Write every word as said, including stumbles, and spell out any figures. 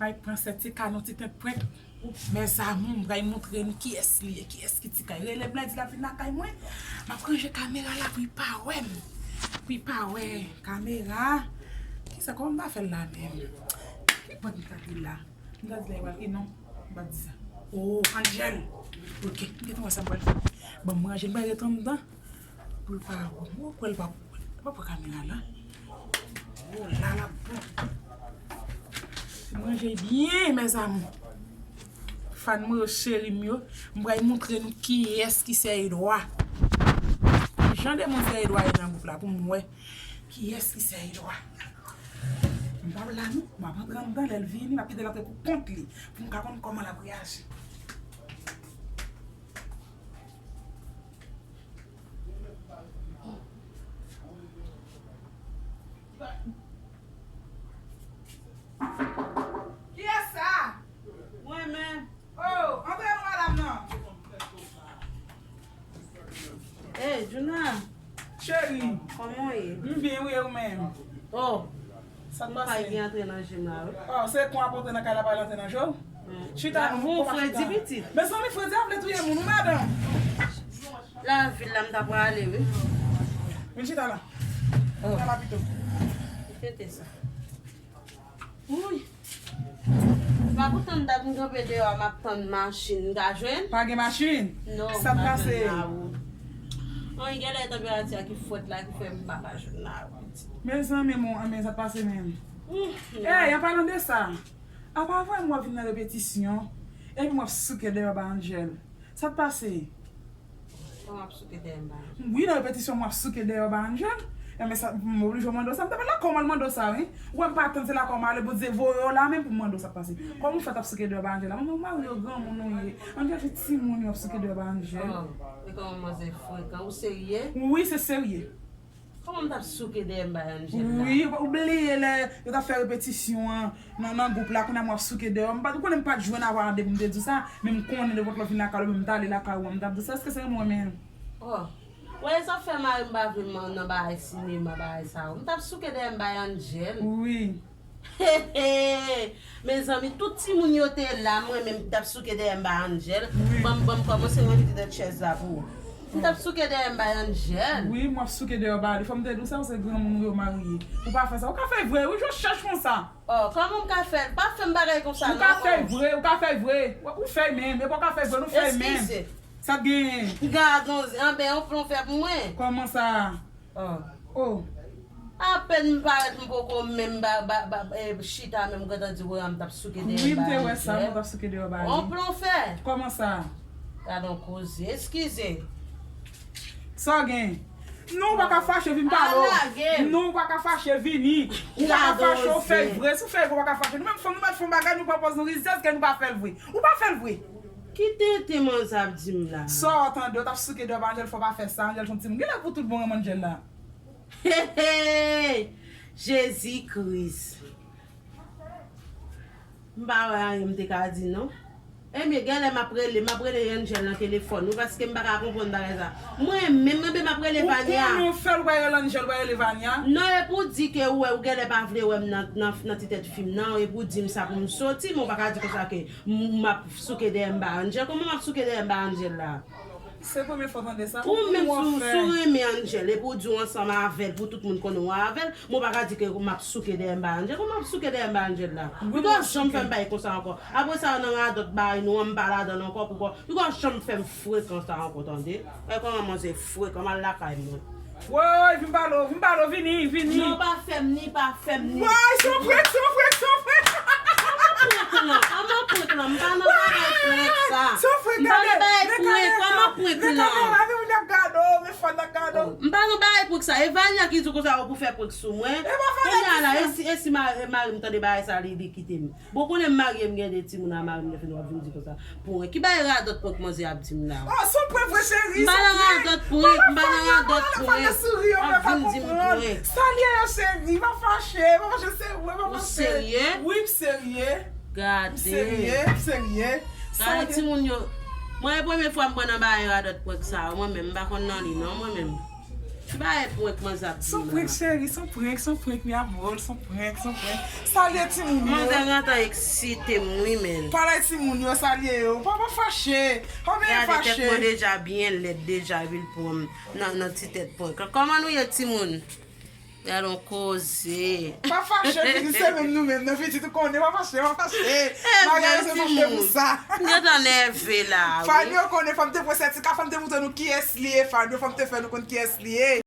Ay, pran sèt ti kano ti tèt pwent. Mèzami, m pral montre nou kiyès li ye, kiyès ki ti kay. Rele m lè di l ap vin lakay mwen. M ap ranje kamera la pou l pa wè m. Pou l pa wè kamera. Kisa, kòman m ta fè l la menm? Ki pòt m ta di la? M ta di la, e non, m pa di sa. Oh, Angel. Ok, m gentan wè sa m pral fè. Bon, m ranje l, m pral ret anndan. Pou l pa wè m. Ou kwè l pa pou wè. Ou pa pran kamera la. Oh la la, bon. Si m ranje byen, mèzami. Fan mwen yo, cheri m yo, m pral montre nou kiyès ki sè Edwa. Jan de moun sè Edwa ye nan gwoup la pou m wè kiyès ki sè Edwa. M p ap la non, m ap antre anndan, lè l vini, m ap kite l antre pou kont li, pou m ka konn kòman l ap reyaji. Kiyès sa? Mwen menm. Oh, antre non, madanm nan. Hey, Juna. Cheri. Kòman w ye? M byen, wi, e ou menm? Oh. Sa k pase? Ou pa gen antre nan je m la, wi. Oh, se kon ap antre nan kay la, pa antre nan je w? Chita non, kòman chita? Fredi pitit. Mezanmi, fredi ap vle touye moun, wi, madanm. Lavil la, m ta prale, wi. Vin chita la. Oh. Chita la pito. Tete sa. Wouy. Pa pou tann dat m kanpe deyò a, m ap tann machin, m ka jwenn? Pa gen machin? Non, m pa jwenn lawou. Anyen, genlè tanperati a ki fwèt la ki fè m pa ka jwenn lawou. Mezanmi, mon, men sa t pase menm. Ey, an palan de sa, apa vre m wè w vin nan repetisyon, epi m wè w ap souke deyò ba Angel. Sa t pase? Kòman w ap souke dèyè m ba Angel? Wi, nan repetisyon, m ap souke dèyè w ba Angel. Enben, sa, m oblije mande w sa. M t ap lakòl mwen mande w sa, wi. Ou wè m pa tann, se lakòl m ale, Bondye voye w la menm pou m mande w sa k pase. Kòman w fè t ap souke dèyè w ba Angel la? Manman, w mari yo granmoun ou ye. Angel se timoun yo ap souke dèyè w ba Angel. Oh, e kòman manzè frekan? Ou serye? Wi, se serye. Kòman m t ap souke dèyè m bay Angel la? Wi, ou bliye lè yo t ap fè repetisyon an nan, nan gwoup la, kounye a m w ap souke dèyè. M pa t, ou konnen m pa t jwenn avè w depi m te di w sa, men m konnen nenpòt lè w vin lakay ou, men m t ale lakay ou an, m t ap di w sa, èske se mwen menm? Oh. Wè, sa fè mari m pa vle m nan bagay sinema, bagay sa yo. M t ap souke dèyè m bay Angel. Wi. Mezanmi, tout timoun yo te la, mwen menm m t ap souke dèyè m bay Angel. Wi. Ban m, ban m kòmanse rantre tèt chèz la pou ou. M t ap souke dèyè m bay Angel. Wi, m w ap souke dèyè w ba li. Fò m te di w sa, ou se granmoun ou yo marye. Ou pa fè sa. Ou ka fè vre, wi, jò chèch konsa. Oh, kòman m ka fè? Pa fè m bagay konsa non. Ou ka fè vre, ou ka fè vre. Ou fè menm, epi w ka fè vre, nou fè menm. Eskize. Sa t genyen? Gadon, anben, yon plan w fè pou mwen. Kòman sa? Oh. Oh. Apèn m parèt, m poko menm ba, ba, ba, eh, chita menm, m gentan di w m t ap souke dèyè ba Angel. Wi, m te wè sa, m t ap souke dèyè ba li. On plan w fè? Kòman sa? Gadon koze, eskize. Sa w gen? Non, ou pa ka fache, vin pale. Non, ou pa ka fache, vini. Ou pa ka fache, ou fè l vre. Si w fè l vre, ou pa ka fache. Nou menm fanm, nou mèt fè yon bagay, nou pran pòz, nou rizèz, ke nou pa fè l vre. Ou pa fè l vre. Ki tenten manzè ap di m la? Sa w tande, w t ap souke dèyè ba Angel, fò w pa fè sa, Angel se yon timoun. Genlè pou tout bon renmen Angel la. Hey, hey! Jezi Kris. M pa wè anyen m te ka di non. Ebyen, genlè m ap rele, m ap rele Angel nan telefòn, wi, paske m pa ka konprann bagay sa. Mwen menm, mwen menm m ap rele Vania. Ou konnen w fè l, w pa rele Angel, w pa rele Vania. Non, e pou di ke ou wè, ou genlè pa vle wè m nan, nan, nan ti tèt fim nan, e pou di m sa pou m soti, men w pa ka di konsa ke m, m ap souke dèyè m ba Angel. Kòman m ap souke dèyè m ba Angel la? Se premye fwa w tande sa? Ou menm si w, si w renmen Angel, epi w di w ansanm avè l, pou tout moun konnen w avè l, men w pa ka di ke m ap souke dèyè m ba Angel. Kòman m ap souke dèyè m ba Angel la? Ou pa janm fè m bay konsa ankò. Apre sa, nan radòt bay nou an, m pa ladan l ankò, pou kò, ou pa janm fè m frekan sa ankò, tande. Gade kòman manzè frekan, m al lakay mwen. Woy, vin pale w, vin pale w, vini, vini. Non, pa fè m ni, pa fè m ni. Woy, se yon prank, se yon prank, se yon prank. Kòman prank lan? Kòman prank lan? M pa nan bagay prank sa. Se yon prank, gade. M pa nan bagay prank, kòman prank lan? Men kamera, men moun ap gade w, men fan ap gade w. M pa nan bagay prank sa. E Vania ki di w konsa, ou pou fè prank sou mwen. Kounye a la, e si, e si ma-, mari m tande bagay sa, li, li kite m. Bon, konnen m marye, m gen de timoun a mari m, lè fini w ap vin di konsa. Prank. Ki bagay radòt prank manzè ap di m la? Oh, se yon prank vre, cheri, se yon prank. M pa nan radòt prank, m pa nan radòt prank. Ap vin di m prank. Sa l ye a, cheri, pa fache, pa fache, se vre, pa fache. Ou serye? Wi, m serye. Gade. M serye, m serye. Gade timoun yo. Mwen, e premye fwa m pran nan bagay radòt prank sa yo, mwen menm, m pa konn nan li non, mwen menm. Ki bagay prank manzè ap di Son la? Prank cheri, son prank, son prank, mi amor, son prank, son prank. Salye timoun yo. Manzè gentan eksite m wi men. Pale timoun yo, salye yo. Pa pa fache. Pa pa Gade tèt mwen fache. Deja byen lèd deja epi l pran m nan nan ti tèt prank la. Kòman nou ye timoun? Gade yon koze. Pa fache, pitit, se menm nou menm nan, pitit, ou konnen, pa fache, pa fache. Bagay yo se fache pou sa. M gentan nève la. Fanm Wi. Yo konnen, fanm te pran sètika, fanm te montre nou kiyès li ye, fanm yo, fanm te fè nou konn kiyès li ye.